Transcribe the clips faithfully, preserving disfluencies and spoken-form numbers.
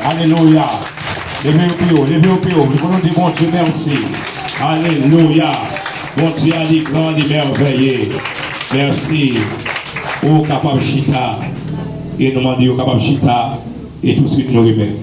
Alelouya. Leve yo pi wo, leve yo pi wo. Nou konnen di Bondye mèsi. Alelouya. Bondye a li gran, li mèvèye. Mèsi. Ou kapab chita. E nou mande yo kapab chita. E tousuit nou remèt.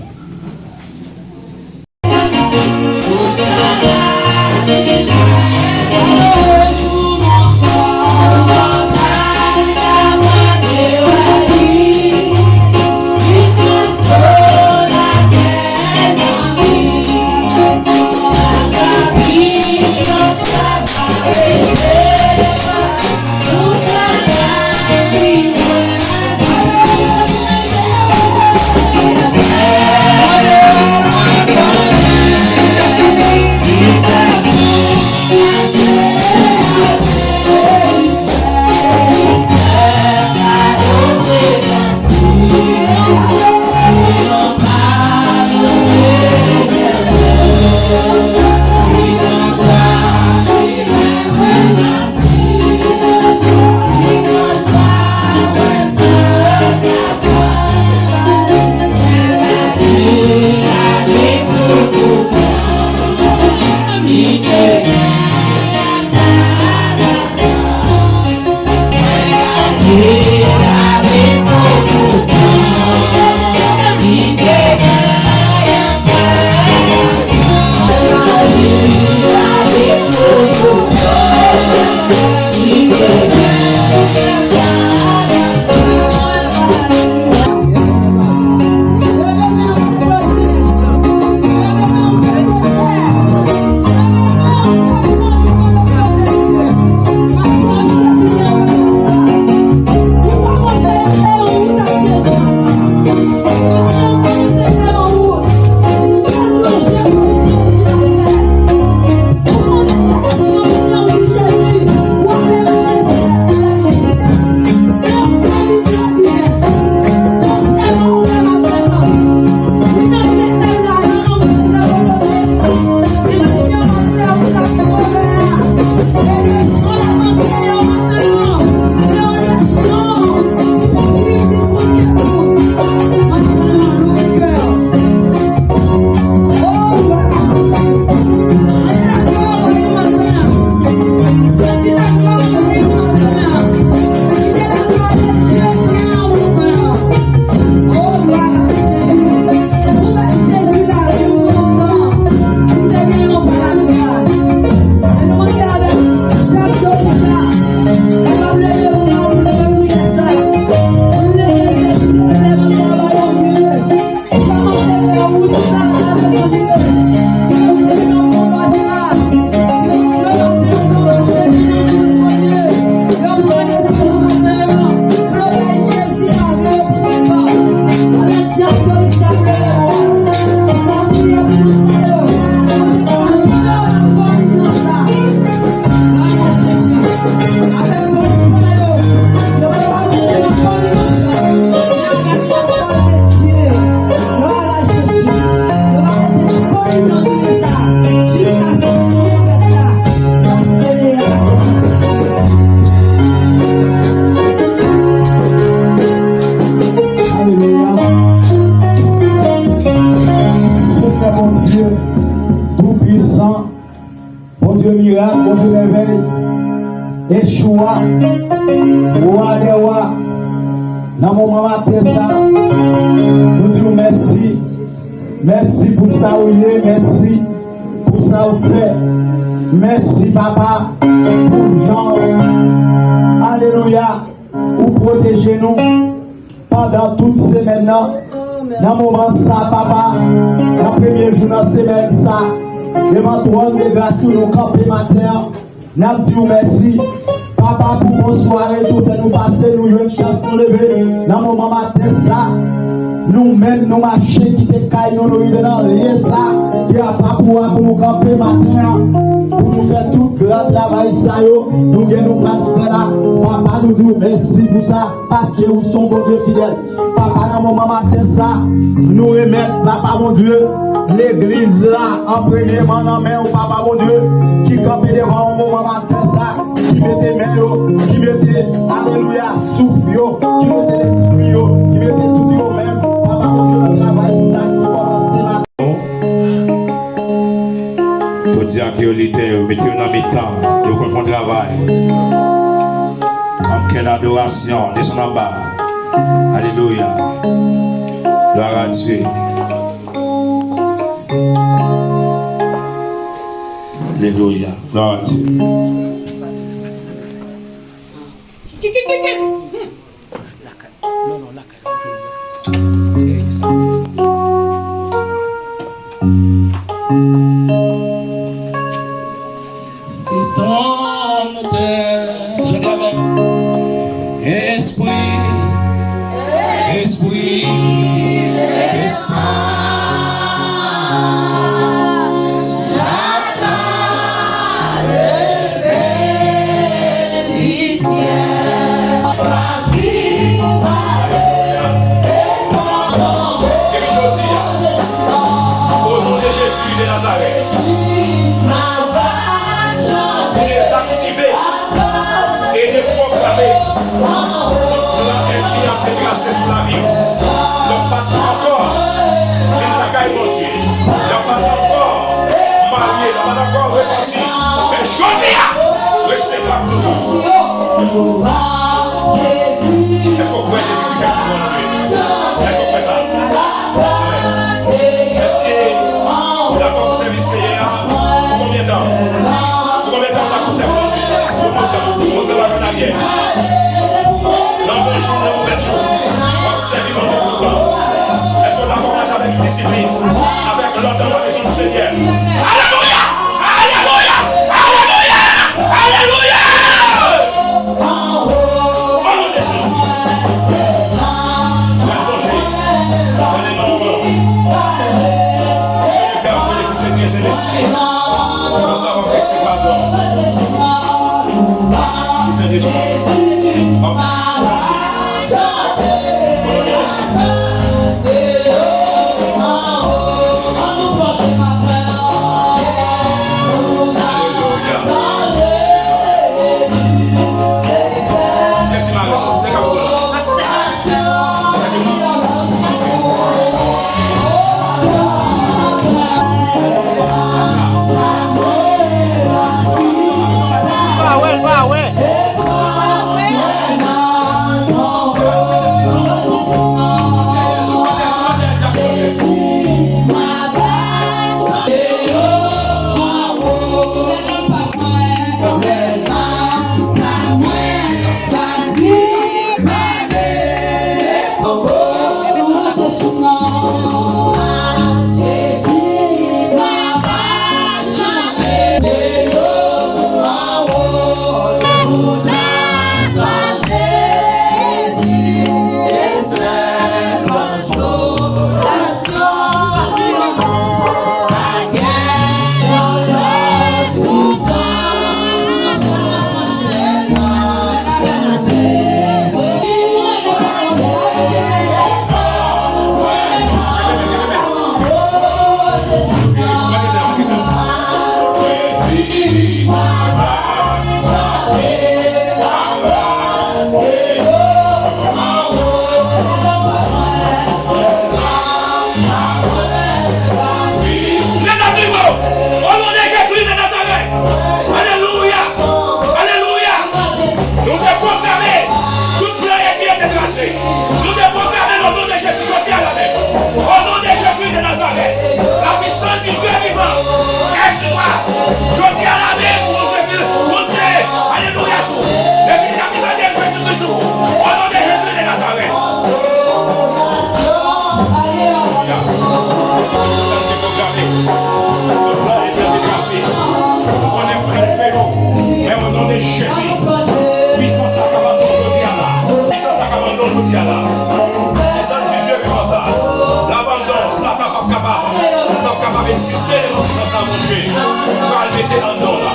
Alelouya. Senyè Bondye, Toupwisan, Bondye mirak, Bondye mèvèy, Echoua, Wa dè wa, nan moman maten sa, nou di w mèsi. Mèsi pou sa ou ye, mèsi pou sa ou fè. Mèsi, Papa, pou jan, alelouya, ou pwoteje nou pandan tout semèn nan. Nan moman sa, Papa, nan premye jou nan semèn sa, devan twòn de gras ou nou kanpe maten an, n ap di w mèsi. Papa, pou bonswa retou fè nou pase, nou jwenn chans nou leve nan moman maten sa. Nou menm, nou mache kite kay nou, nou rive nan lye sa. Papa, pou, pou nou kanpe maten an, pou nou fè tout gran travay sa yo, nou gen nou pral fè la. Papa, nou di w mèsi pou sa. Paske ou se yon Bondye fidèl. Papa, nan moman maten sa, nou remèt, Papa Bondye, legliz la an premyeman nan men w, Papa Bondye, ki kanpe devan w moman maten sa, ki mete men yo, ki mete, alelouya, souf yo, ki mete lespri yo, ki mete tout yo menm, Papa Bondye, nan travay sa nou Yo lidè yo, mete yo nan mitan, yo konn fè yon travay. Ann kè ladorasyon, desann anba. Alelouya. Glwa a Dye. Alelouya. Glwa a Dye. Se ton notè, chante avèk. Espri, Espri de Sen, chak ta leve di syèl. Depi jodi a, o non de Jezi de Nazarèt, pou dezaktive e deprograme tout plan ènmi a te trase sou lavi w. Lè w pa t ankò vin lakay Bondye, lè w pa t ankò marye, lè w pa t ankò repanti, men jodi a, resevwa toujou. Èske w kwè Jezikri fèt pou Bondye? Èske w kwè sa? Èske ou dakò pou sèvi Seyè a? Pou konbyen tan? Pou konbyen tan ou dakò pou sèvi Bondye? Pou tout tan. Pou tout tan, pa vin aryè. Nan bon jou, nan movè jou, w ap sèvi Bondye tout tan. Èske ou dakò mache avèk disiplin, avèk lòd nan la mezon di Senyè? Alelouya! Alelouya! Alelouya! Alelouya! O non de Jezi. Lè plonje, mande non. Seyè Pè, Dye le Fis e Dye Selestye. Konsa w ap resevwa don. Ki se Jezi. O non de Jezi. Alelouya. Alelouya! Alelouya! Nou deprograme tout plan ènmi an te trase. Nou deprograme l o non de Jezi jodi a la menm. O non de Jezi de Nazarèt, la puissance du Dieu vivant est sur toi. Jodi a la menm, Bondye, Bondye, alelouya, sou. Depi l ap Jezi Kris ou, o non de Jezi de Nazarèt. Alelouya. Tout plan te pwograme, tout plan te trase. Ou konnen pou l rive nou. Men o non de Jezi, pisans sa k abandon jodi a la. Pisans sa k abandon jodi a la. Pisans di Dye vivan sa. L abandon, Satan p ap kapab, p ap kapab egziste devan pisans sa, Bondye. Pral mete anndan w la.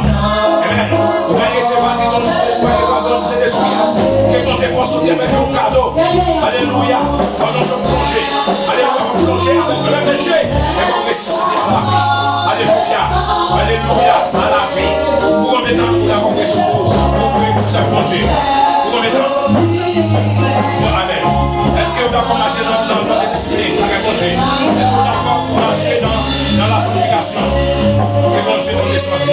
Amen. Ou pral resevwa ti don, ou pral resevwa don Sentespri a. Ke Bondye fòse ou, Bondye fè yon kado. Alelouya. Pandan w ap plonje. Alelouya. W ap plonje avèk lè fèche. E w ap resisite a lavi. Alelouya. Alelouya. A lavi. Pou konbyen tan ou dakò pou resevwa, pou, pou, pou sèvi Bondye? Pou konbyen tan? Amen. Èske w dakò mache nan, nan, nan Espri avèk Bondye? Èske w dakò pou mache nan, nan la santifikasyon? Ke Bondye nou te sòti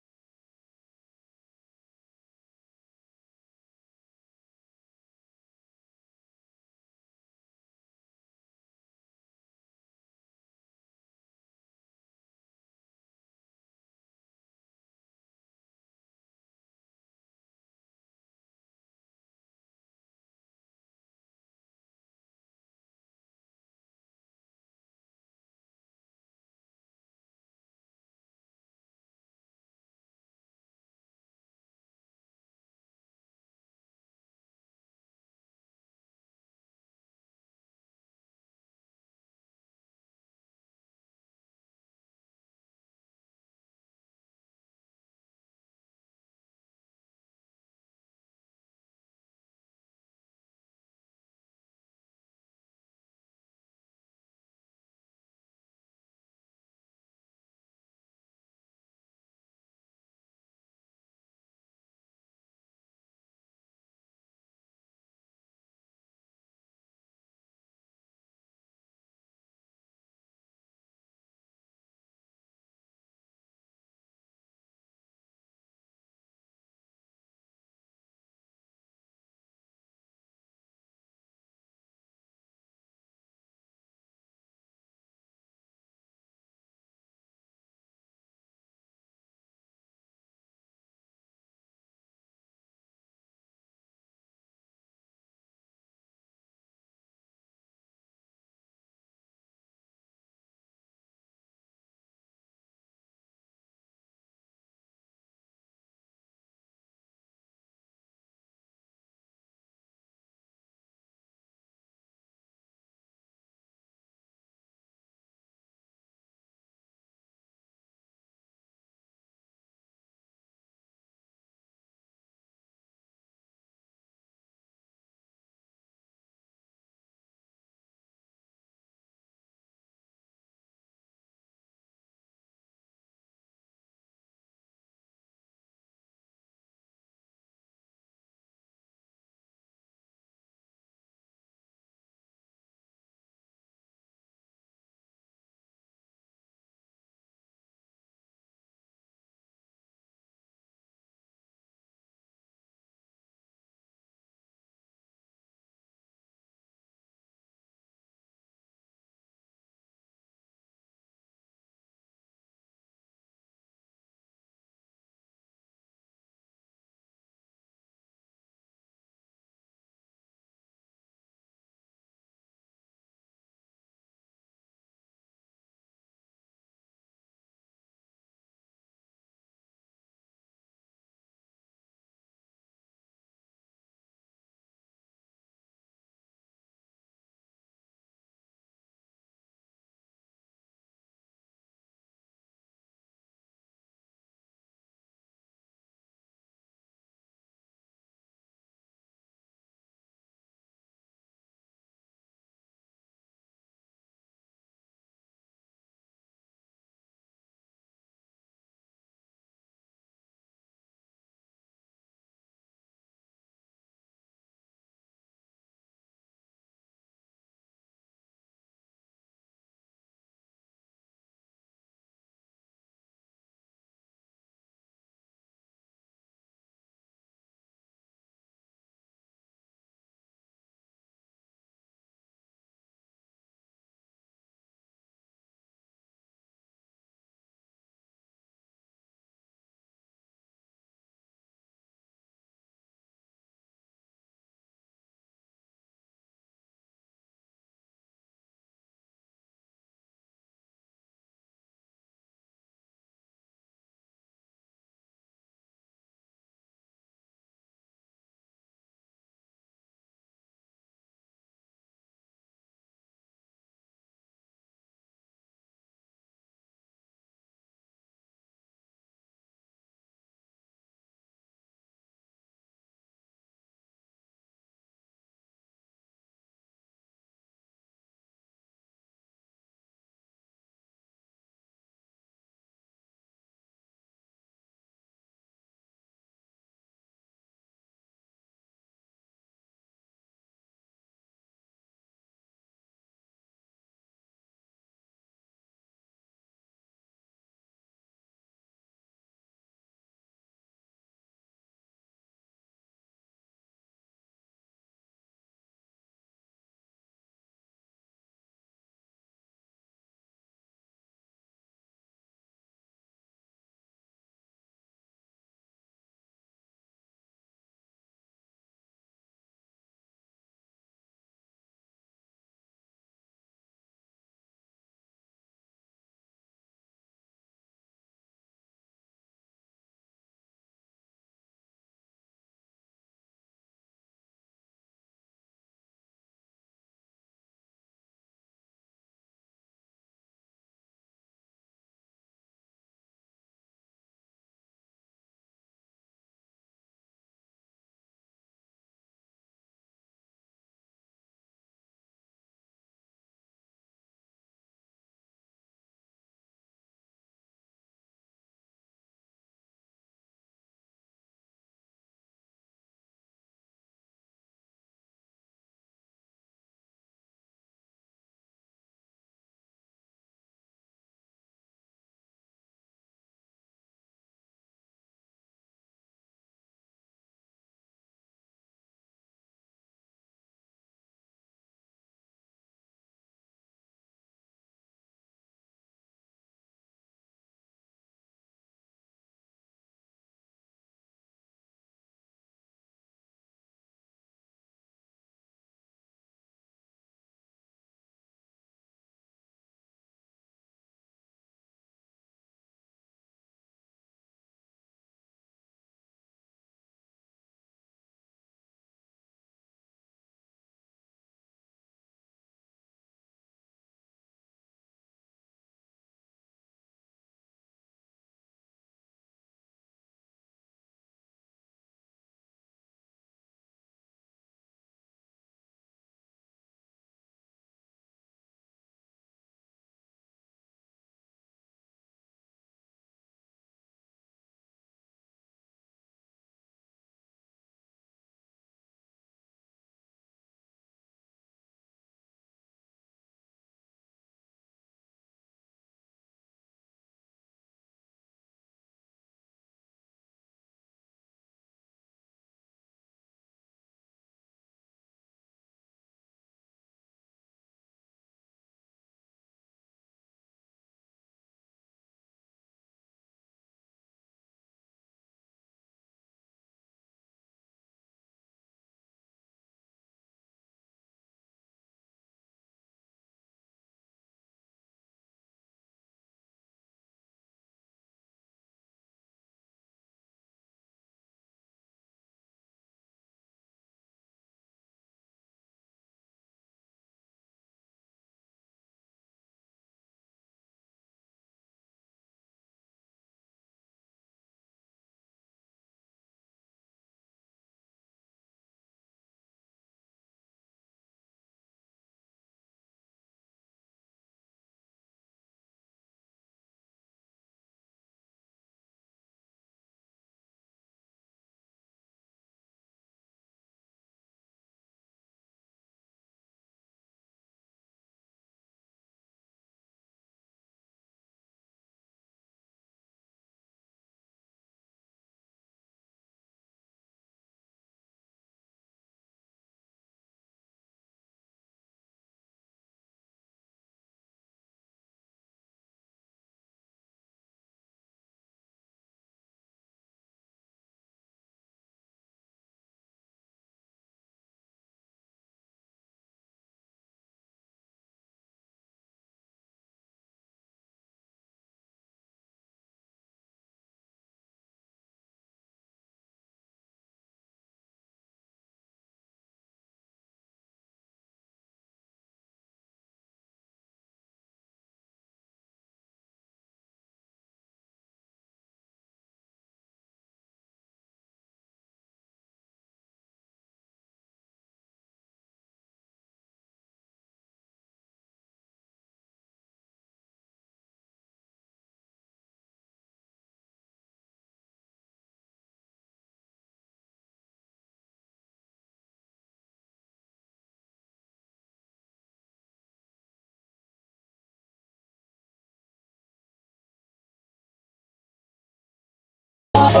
Epi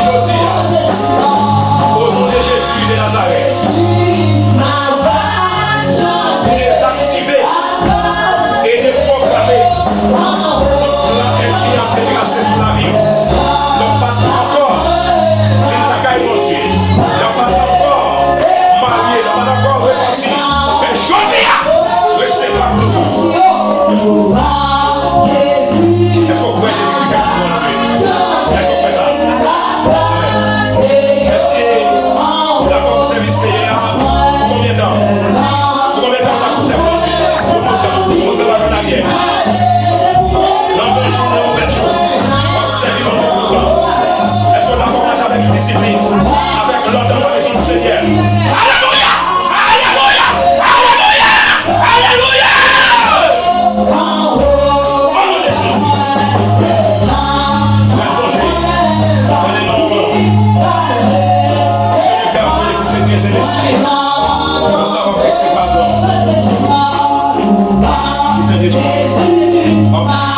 jodi a, o non de Jezi de Nazarèt, dezaktive e depwograme tout plan ènmi an te trase sou lavi w. Lè w pa t ankò vin lakay Bondye, lè w pa t ankò marye, lè w pa t ankò repanti, men jodi a, resevwa nouvo. Èske w kwè Jezikri se Bondye? Èske w kwè sa? Èske ou dakò pou sèvis Senyè a? Pou konbyen tan? Pou konbyen tan ou dakò pou sèvi Bondye? Pou tout tan. Pou travay an aryè. Nan bon jou, nan movè jou, w ap sèvi Bondye pou tout tan. Èske ou dakò mache avèk disiplin, avèk lòd nan la maison du Seigneur? Alelouya! Alelouya! Alelouya! Alelouya! O non de Jezi. Mwen plonje. Mwen nan non. Senyè Pè, Dieu, Fils et Dieu Céleste. Konsa w ap resevwa don. Ki Sentespri. W ap